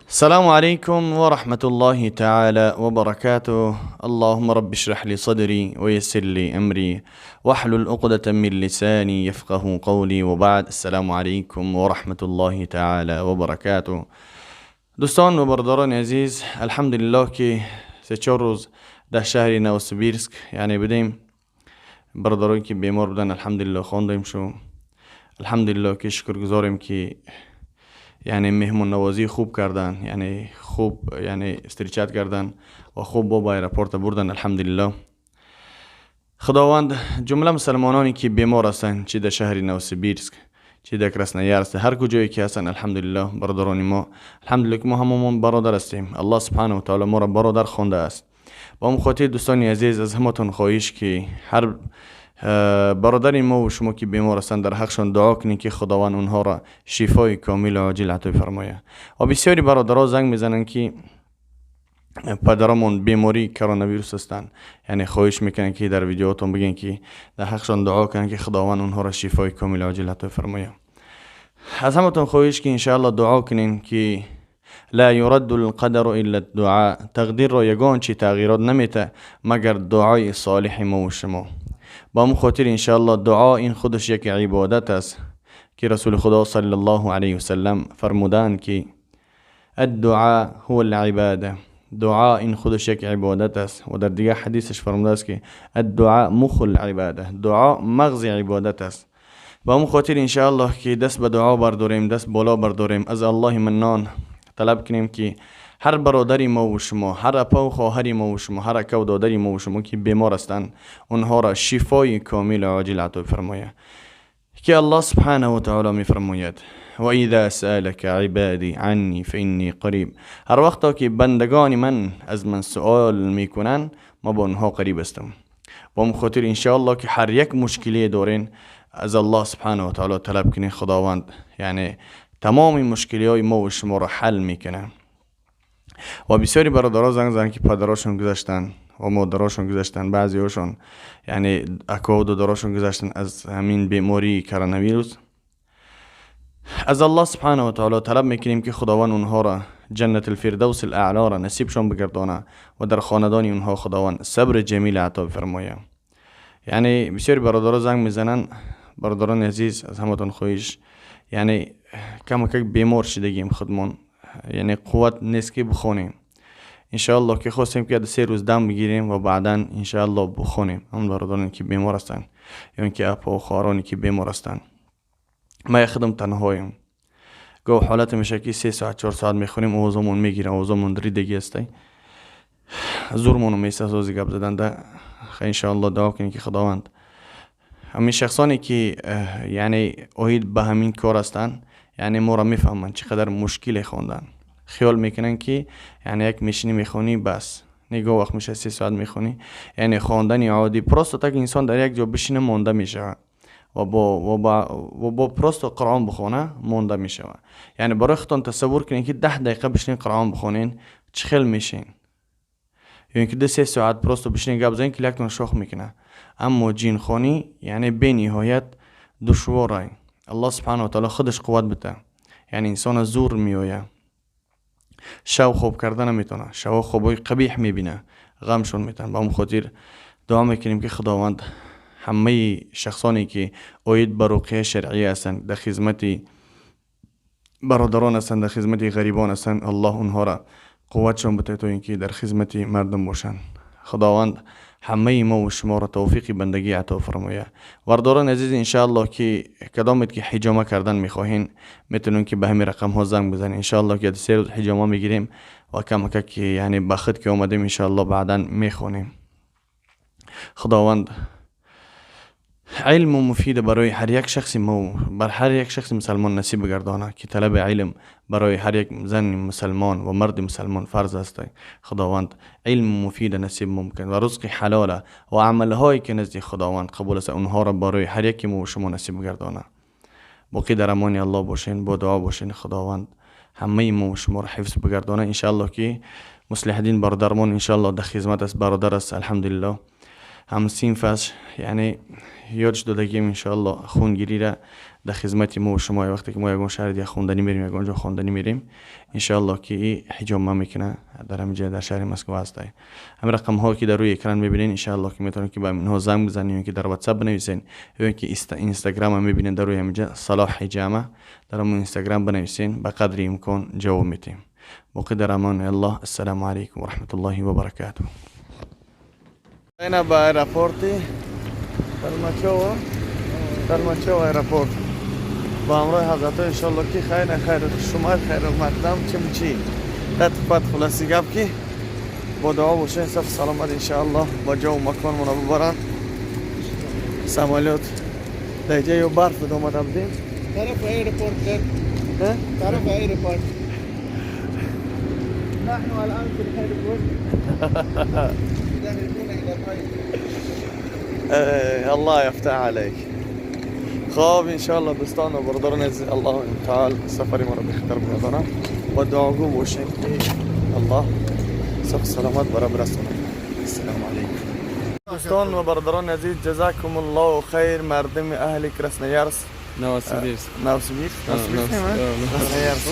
السلام عليكم ورحمة الله تعالى وبركاته. اللهم رب اشرح لي صدري ويسر لي أمري واحلل عقدة من لساني يفقه قولي، وبعد. السلام عليكم ورحمة الله تعالى وبركاته. دوستان و برادران عزیز، الحمدلله که 3-4 روز در شهر نووسیبیرسک یعنی بودیم. برادران که بیمار بودن، الحمدلله خواندیم شو. الحمدلله که شکرگزاریم که یعنی مهمون نوازی خوب کردن، یعنی خوب یعنی встречать کردن و خوب با airport بردن. الحمدلله خداوند جمله مسلمانانی که بیمار هستند، چی در شهر نووسیبیرسک، چی در کراسنویارسک، هر کجایی که هستن، الحمدلله برادران ما، الحمدلله که ما هممون برادر هستیم. الله سبحانه و تعالی ما را برادر خوانده است. با همو خاطر دوستان عزیز، از همتون خواهش که هر برادر ما و شما که بیمار هستند، در حقشان دعا کنید که خداوند اونها را شفای کامل و عاجل عطا فرماید. و بسیاری برادرها زنگ میزنن که پدرمون بیماری کرونا هستند، یعنی خواهش میکنن که در ویدیوهاتون بگین که در حقشان دعا کنن که خداوند اونها را شفای کامل و عاجل عطا فرماید. از همتون خواهش که انشاءالله دعا کنین که لا يرد القدر الا الدعاء. تقدیر را یگان چی تغییرات نمیته مگر دعای صالح ما و شما. با همو خاطر انشاءالله دعا این خودش یک عبادت است که رسول خدا صلی الله علیه وسلم فرمودند که الدعاء هو العباده. دعا این خودش یک عبادت است و در دیگه حدیثش فرموده است که الدعاء مخ العباده. دعا مغز عبادت است. با همو خاطر انشاءالله که دست به دعا برداریم، دست بالا برداریم، از الله منان طلب کنیم که هر برادری ما و شما، هر اپا و خواهری ما و شما، هر اکا و دادری ما و شما که بیمار هستند، اونها را شفای کامل و عاجل عطا فرماید که الله سبحانه و تعالی می فرماید: و اذا سألك عبادی عني فإني قریب. هر وقتا که بندگان من از من سوال میکنن، ما با اونها قریب هستم. با همو خاطر انشاءالله که هر یک مشکلی دارین، از الله سبحانه و تعالی طلب کنین. خداوند یعنی تمام مشکلی های ما و شما را حل میکنه. و بسیاری برادرها زنگ زدن که پدراشون گذشتن و مادراشون گذشتن، بعضی هاشون یعنی اکا و دادراشون گذشتن از همین بیماری کرونا ویروس. از الله سبحانه و تعالی طلب میکنیم که خداوند اونها را جنت الفردوس الاعلا را نصیبشان بگردانه و در خاندان اونها خداوند صبر جمیل عطا بفرمایه. یعنی بسیاری برادرها زنگ میزنن. برادران عزیز، از همتون خواهش، یعنی کم کم بیمار شدگیم خودمون، یعنی قوت نیست که بخونیم. انشاءالله که خواستیم که 3 روز دم بگیریم و بعدا انشاءالله بخونیم. هم برادران که بیمار هستند یا اینکه اپا و خواهرانی که بیمار هستند، ما خودم تنهایم. گاه حالت میشه که 3 ساعت، 4 ساعت میخونیم، اوضاعمون میگیره، اوضاعمون ریدگی هستی، زورمون میسه سازی گپ زدن ده. انشاءالله دعا کنیم که خداوند همین شخصانی که یعنی عاید به همین کار هستند، یعنی ما را میفهمند چقدر مشکل خواندن. خیال میکنن که یعنی یک میشینی میخونی بس. نگاه وقت میشه 3 ساعت میخونی، یعنی خواندن عادی просто так انسان در یک جا بشینه مونده میشه و با просто قرآن بخونه مونده میشه. یعنی برای خودتون تصور کنین که 10 دقیقه بشینین قرآن بخونین، چه خیل میشین، یا اینکه 2-3 ساعت просто بشینین گپ زنین که لکتون شوخ میکنه. اما جین خونی یعنی بی نهایت دشواره. الله سبحانه و تعالی خودش قوت بده. یعنی انسان زور میآید، شو خوب کردن نمیتونه، شو خوبای قبیح میبینه، غمشون میتن. با همو خاطر دعا میکنیم که خداوند همه شخصانی که عاید به رقیه شرعی هستند، در خدمت برادران هستند، در خدمت غریبان هستند، الله اونها را قوتشان بده تا اینکه در خدمت مردم باشند. خداوند همه ما و شما را توفیق بندگی عطا فرمایه. برادران عزیز، انشاءالله که کدامت که حجامه کردن میخواهین، میتونین که به همین رقم ها زنگ بزنین. انشاءالله که 3 روز حجامه میگیریم و کم که یعنی به خود که اومدیم، انشاءالله بعدا میخونیم. خداوند علم مفید برای هر یک شخص ما، بر هر یک شخص مسلمان نصیب بگردانه که طلب علم برای هر یک زن مسلمان و مرد مسلمان فرض است. خداوند علم مفید نصیب ممکن و رزق حلال و عملهایی که نزد خداوند قبول است، اونها را برای هر یک ما و شما نصیب بگردانه. باقی در امان الله باشین، با دعا باشین. خداوند همه ما و شما را حفظ بگردانه. انشاءالله که مصلح الدین برادرمان انشاءالله در خدمت است، برادر است، الحمدلله. هم صنف است، یعنی یادش دادگیم انشاءالله خوندگیری را در خدمت ما و شما. وقتی که ما یگان شهر دیگه خوندنی میریم، یگان جا خوندنی میریم، انشاءالله که این حجامه میکنه. در همینجا در شهر مسکو هست. هم رقم ها که در روی اکران میبینین، انشاءالله که میتونین که با اینها زنگ بزنین یا که در واتساپ بنویسین یا که اینستاگرام هم میبینین، در روی همینجا صلاح حجامه در همون اینستاگرام بنویسین، به قدر امکان جواب میتیم. باقی در امان الله. السلام علیکم و رحمت الله و برکاته. اینا با aeroporti Tolmachevo، Tolmachevo aeroport با همراه حضرت ها. انشالله که خیر خیر شما، خیر مقدم چه چی تت خلاصی گپ که با دعا باشه، صف سلامت انشاءالله با جا و مکان منا ببرن. самолёт در جای برف آمده بودیم. طرف airport. ها؟ طرف airport. نحن الان في ال airport ذاهبون الى القاهرة. اه، الله يفتح عليك. خب انشالله دوستان و برادران عزیز، الله تعال سفری ما رو بخطر بگردانه و دعاگو باشین که الله صف سلامت برا برسونه. السلام علیکم. دوستان و برادران عزیز، جزاکم الله خیر. مردم اهل کراسنویارسک، Новосибирск. نوسیبیرسک، نوسیبیرسک نه؟ کراسنویارسک.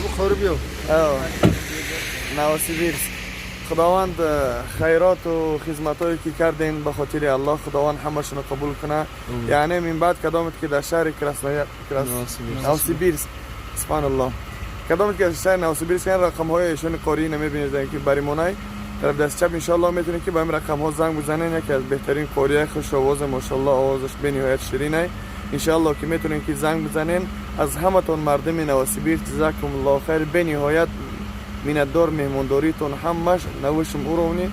نوسیبیرسک. خداوند خیرات و خدمتایی که کردین به خاطر الله، خداوند همشون قبول کنه. یعنی من بعد کدامت که در شهر نوسیبیرسک. نوسیبیرسک، سبحان الله، کدامت که در شهر نوسیبیرسک، این رقم های ایشون قاری نمیبینید که بری مونای طرف دست چپ، انشالله میتونید که با این رقم ها زنگ بزنین. یکی از بهترین قاری، خوش آواز، ماشاءالله آوازش به نهایت شیرینه. انشالله که میتونین که زنگ بزنین. از همتون مردم نوسیبیرسک جزاکم الله خیر. به نهایت منتدار مهمانداریتون، همش на высшем уровне.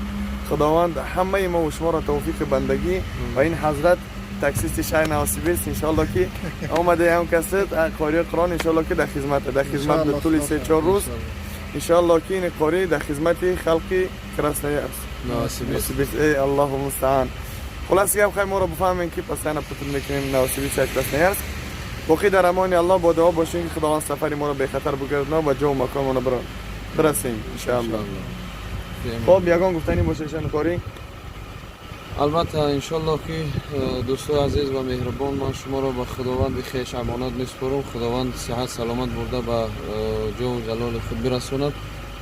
خداوند همه ما و شما را توفیق بندگی و این حضرت تاکسیست شهر نوسیبیرسک انشالله که آمده هم کست قاری قرآن، انشالله که در خدمت به طول 3-4 روز. انشالله که این قاری در خدمت خلق کراسنویارسک، نوسیبیرسک. نوسیبیرسک. ای الله المستعان. خلاص گپ خیلی ما رو بفهمین که پس اینا پتون میکنیم نوسیبیرسک، کراسنویارسک. باقی در امان الله. با دعا باشین که خداوند سفری ما رو به خطر بگردانه و جا و مکان ما رو برسیم انشاءالله. خب، یگان گفتنی باشه ایشان کاری؟ Албатта, иншоллоҳ ки дӯстои азиз ва меҳрубон, ман шуморо ба худованди хеш амонат месупорам. Худованд сиҳат саломат бурда ба ҷову ҷалоли худ бирасонад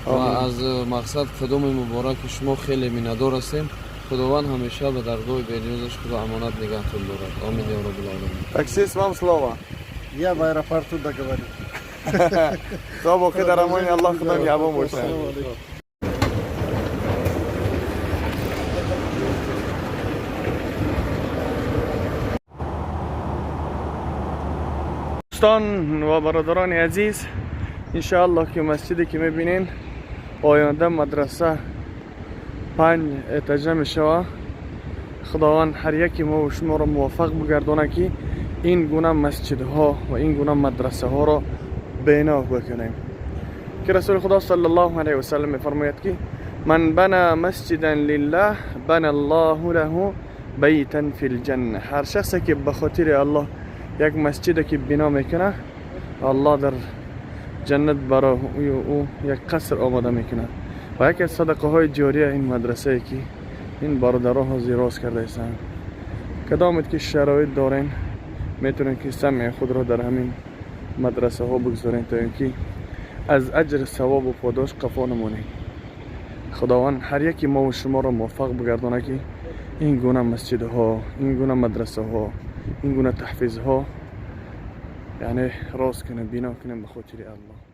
ва аз мақсад қудуми мубораки шумо хеле миннатдор ҳастем. Худованд ҳамеша ба даргоҳи бениёзаш худо амонат нигаҳтон дорад. Омин ё раббил оламин. Таксист, вам слово. Я в аэропорту договорю. خب، باقی در امان الله، خدا نگهبان باشه. السلام علیکم. دوستان و برادران عزیز، انشاءالله که مسجدی که میبینین آینده مدرسه پنج этажа میشوه. خداوند هر یکی ما و شما را موفق بگردانه که این گونه مسجدها و این گونه مدرسه ها را بنا بکنیم که رسول خدا صلی الله علیه و سلم میفرماید که من بنى مسجدا لله بنى الله له بیتا فی الجنه. هر شخصی که به خاطر الله یک مسجد که بنا میکنه، الله در جنت برای او یک قصر آماده میکنه. و یکی از صدقه های جاریه این مدرسه که این برادرها حاضر راست کرده هستند. کدامت که شرایط دارین، میتونین که سهم خود را در همین مدرسه ها بگذارین تا اینکه از اجر ثواب و پاداش قفا نمانید. خداوند هر یکی ما و شما را موفق بگردانه که این گونه مسجدها، این گونه مدرسه ها، این گونه تحفیظ ها یعنی راست کنیم، بنا کنیم به خاطر الله.